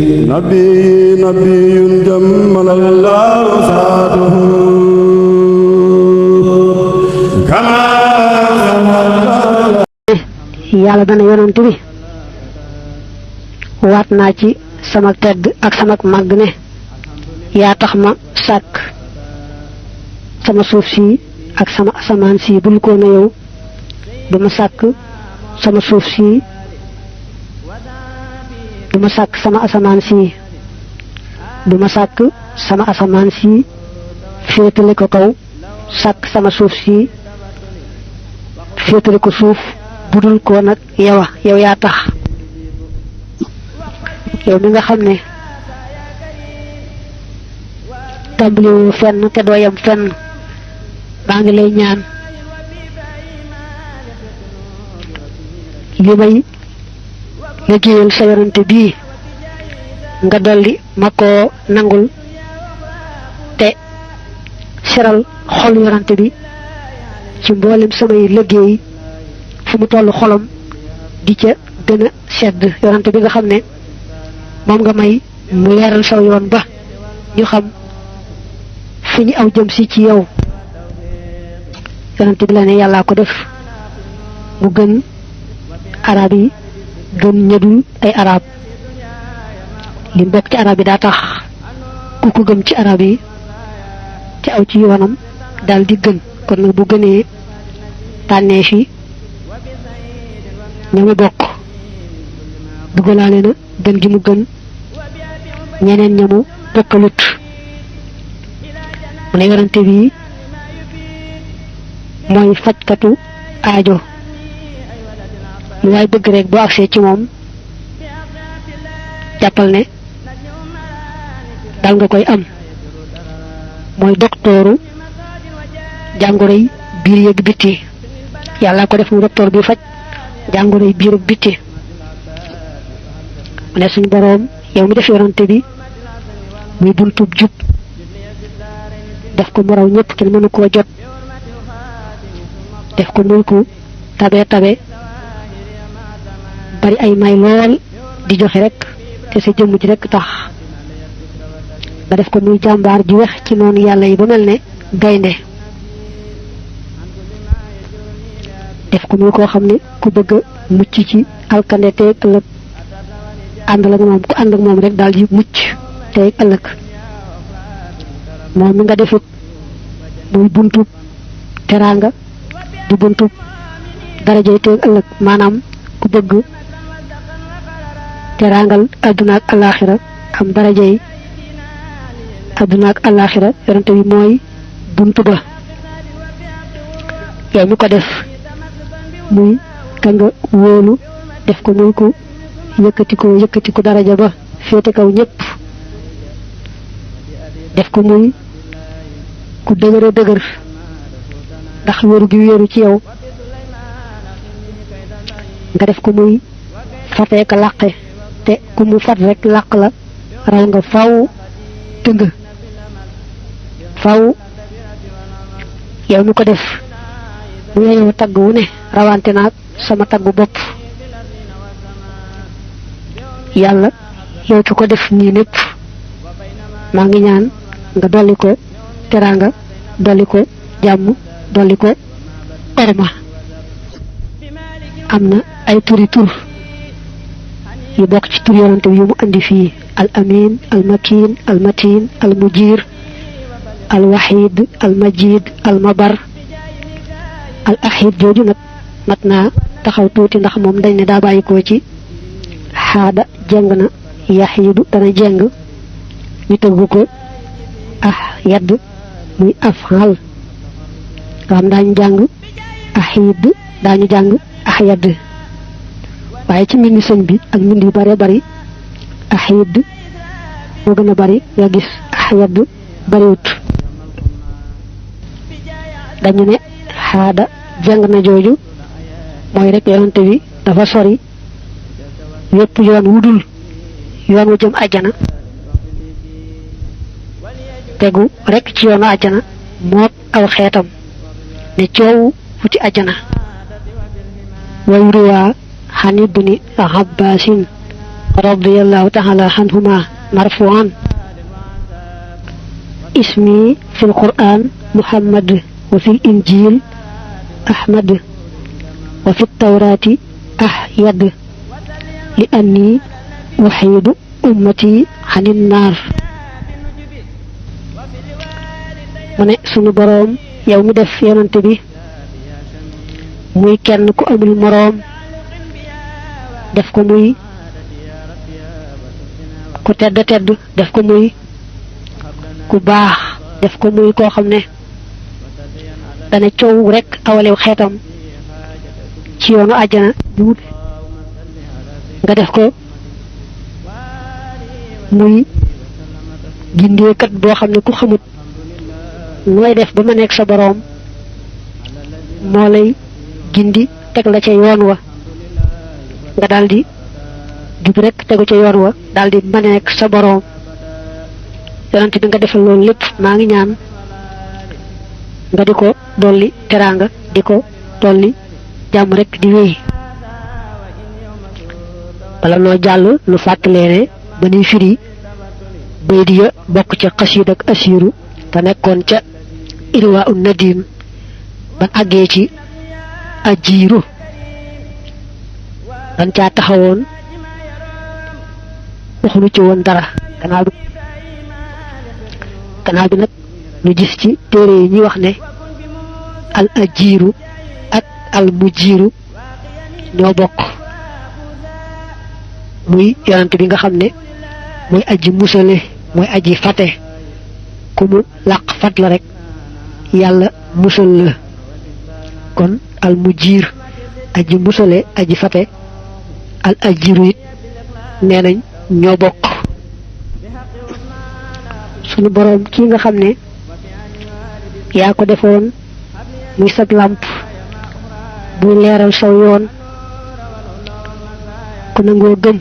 نبي جمل الله ساده كما yàlla dana yonent bi waat naa ci sama tedd ak sama màgg ne yaa tax ma sàkk sama suuf si ak sama asamaan si bul ko na yow duma sàkk sama suuf si duma sàkk sama asamaan si duma sàkk sama asamaan si féetale ko kaw sàkk sama suuf si féetale ko suuf budul ko nag yow yaa tax yow mi nga xam ne tàmbaliwu fenn te doo yem fenn maa ngi lay ñaan li may liggéeyal sa yonante bii nga dolli ma koo nangul te seral xol yonante bi ci mboolem samay liggéey fu mu toll xolam di ca gën a sedd yonante bi nga xam ne moom nga may mu leeral saw yoon ba ñu xam fi ñu aw jëm si ci yow yonante bi la ne yàllaa ko def mu gën arab yi gën ñedul ay arab li mbokk ci arab yi daa tax ku ko gëm ci arab yi ci aw ci yoonam daal di gën kon nag bu gënee tànnee fi ñamu bokk dugalaale na gën gi mu gën ñeneen ñamu bokkalut mu ne yonante bi mooy fajkatu aajo lu waay bëgg rek boo agsee ci moom jàppal ne dal nga koy am mooy doktooru jàngoro yi biir yeeg bitti yàlla ko def mu docteur bi faj jàngoro yi biir ak bitti mu ne suñu boroom yow mi def yonante bi muy buntub jub def ko mu raw ñëpp kenn mënu koo jot def ko muy ko tabe bari ay may lool di joxe rek te sa jëmm ji rek tax nga def ko muy jàmbaar ji wex ci noonu yàlla yi ba mel ne gaynde def ko muy koo xam ne ku bëgg mucc ci alkande tey ëllëg àndal ak moom ku ànd ak moom rek daal di mucc tey ëllëg moom mi nga defit muy buntub teraanga di buntub darajey tey ëllëg maanaam ku bëgg teraangal adduna ak alaxira am darajey adduna ak alaxira yonente bi mooy buntu ba yow mi ko def muy ka nga wóolu def ko muy ko yëkkati ko daraja ba féete kaw ñëpp def ko muy ku dëgër ndax wéeru gi wéeru ci yow nga def ko muy fatee ka làqe te ku mu fat rek làq la raw nga faw tëng faw yow mi ko def mu yeyoo tagg wu ne rawante naag sama taggu bopp yàlla yow ki ko def nii lépp maa ngi ñaan nga dolli ko teraanga dolli ko jàmm dolli ko orma am na ay turi tur yu bokk ci tur yonante bi yu mu andi fii al amin al makin al matin al mujir al wahid al majid al mabar al ahid jooju nag mat naa taxaw tuuti ndax moom dañ ne daa bàyyikoo ci xaada jeng na yaxiidu dana jeng ñu tëggu ko yadd muy afal nga xam daañu jàng axiid daañu jàng yadd waaye ci mbindi sëñ bi ak mbind yu bare bari axiid moo gën a bari nga gis yadd bariwut dañu ne xaada jeng na jooju mooy rek yonante bi dafa sori yépp yoon wudul yoon wu jëm àjjana tegu rek ci yoonu àjjana moot aw xeetam ne coow wuti àjjana way ruwaa xan ibni abbasin radiyallahu ta'ala anhuma marfu'an ismi fil Qur'an Muhammad wa fil Injil Ahmad wa fit Tawrati Ahyad li anni uhidu ummati anin nar mu ne sunu boroom yow mi def yonante bi muy kenn ku amul moroom def ko muy ku tedd def ko muy ku baax def ko muy koo xam ne dana coow rek awalew xeetam ci yoonu àjjana di wut nga def ko muy gindeekat boo xam ne ku xamut nooy def ba ma nekk sa boroom moo lay gindi teg la ca yoon wa nga daldi jub rek tegu ca yoon wa daldi ma nekk sa boroom yonent bi nga defal loolu lépp maa ngi ñaan nga di ko dolli teraanga di ko dolli jàmm rek di wéy bala noo jàll lu fàttaleene ba nuy firi bay di ya bokk ca xasiid ak asiiru te nekkoon ca irwa un nadim ban àggee ci ajiiru dan caa taxawoon waxuñu ci woon dara gannaaw bi nag ñu gis ci téere yi ñuy wax ne al ajiiru ak al mujiiru ñoo bokk muy yonent bi nga xam ne mooy aji musale mooy aji fate ku mu làq fat la rek yàlla musal la kon al mujiir aji musale aji fate al ajiiru it nee nañ ñoo bokk sunu boroom kii nga xam ne yaa ko defoon muy sag làmp buy leeral saw yoon ku nangoo gëm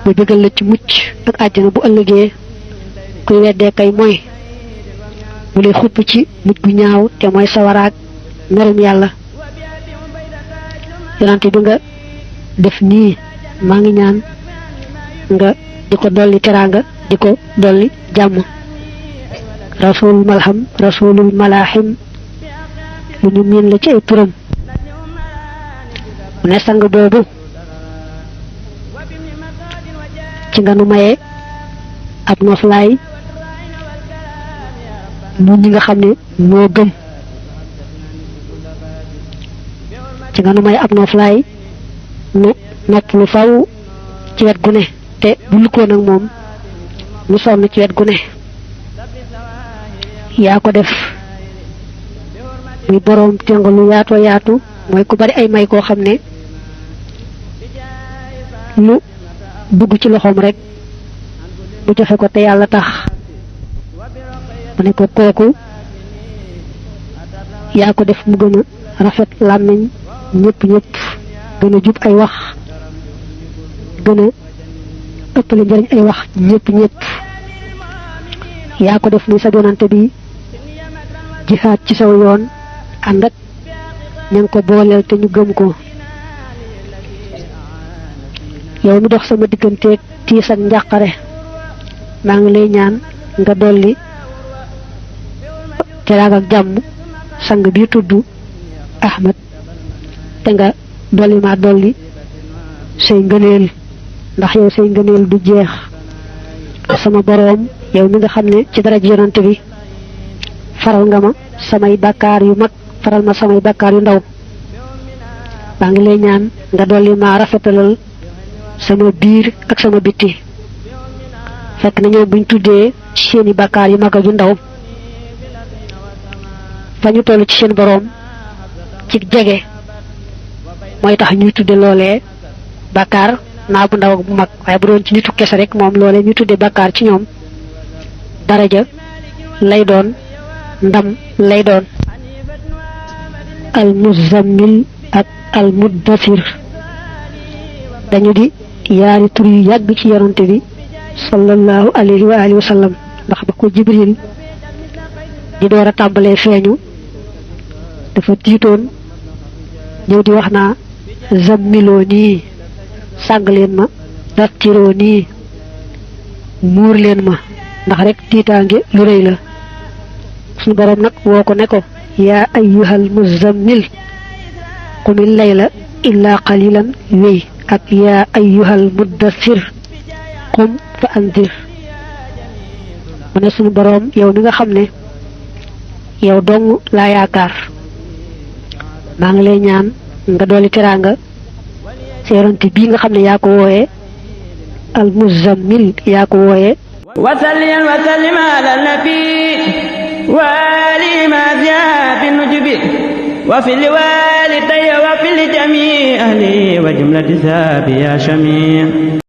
bu bëggal la ci mucc ak àjjana bu ëllëgee kuy weddee kay mooy bu lay xupp ci mujj gu ñaaw te mooy sawaraak merum yàlla yonante bi nga def nii maa ngi ñaan nga di ko dolli teraanga di ko dolli jàmm rasulul malham rasulul malahim lu ñu miin la ci ay turam mu ne sang boobu ci nga nu maye ab noflaay ñun ñi nga xam ne moo gëm ci nga nu maye ab noflaay nu nopp lu faw ci wet gu ne te bu lukkoon ak moom nu sonn ci wet gu ne yaa ko def muy boroom ténga lu yaatoo yaatu mooy ku bari ay may koo xam ne lu dugg ci loxoom rek bu joxe ko te yàlla tax mu ne ko kooku yaa ko def mu gën a rafet làmmiñ ñëpp gën a jub ay wax gën a ëppale njëriñ ay wax ñëpp yaa ko def muy sa yonante bi jihaad ci saw yoon ànd ak ña ngi ko booleel te ñu gëm ko yow mi dox sama digganteeg tiis ak njàqare maa ngi lay ñaan nga dolli teraanga ak jàmm sang bi tudd Ahmad te nga dolli say ngëneel ndax yow say ngëneel du jeex sama boroom yow mi nga xam ne ci dara yonante bi faral nga ma samay bàkkaar yu mag faral ma samay bàkkaar yu ndaw maa ngi lay ñaan nga dolli ma rafetalal sama biir ak sama bitti fekk na ñoom buñ tuddee ci seeni bàkkaar yu mag ak yu ndaw fa ñu toll ci seen boroom ci jege mooy tax ñuy tudde loolee bàkkaar naa bu ndaw ak bu mag waaye bu doon ci nitu kese rek moom loolee ñu tudde bàkkaar ci ñoom daraja lay doon ndam lay doon al muzammil ak al muddathir dañu di yaari tur yu yàgg ci yonante bi sallallahu alayhi wa alihi wa sallam ndax ba ko jibril di door a tàmbalee feeñu dafa tiitoon ñëw di wax naa zammiloo nii sàng leen ma dattiroo nii muur leen ma ndax rek tiitaange lu rëy la sunu borom nag woo ko ne ko yaa ayyuhal muzammil qumil layla illaa qalilan wéy ak yaa ayyuhal muddassir qum fa andir mu ne sunu borom yow mi nga xam ne yow dong laa yaakaar maa ngi lay ñaan nga dooli teraanga sa yonent bii nga xam ne yaa ko wooyee al muzammil yaa ko wooyee wasalliyan wa sallim ala nabi wa ali ma fi nujubi wa fi liwalidayya wa fi jami ahli wa jumlati sabi ya shami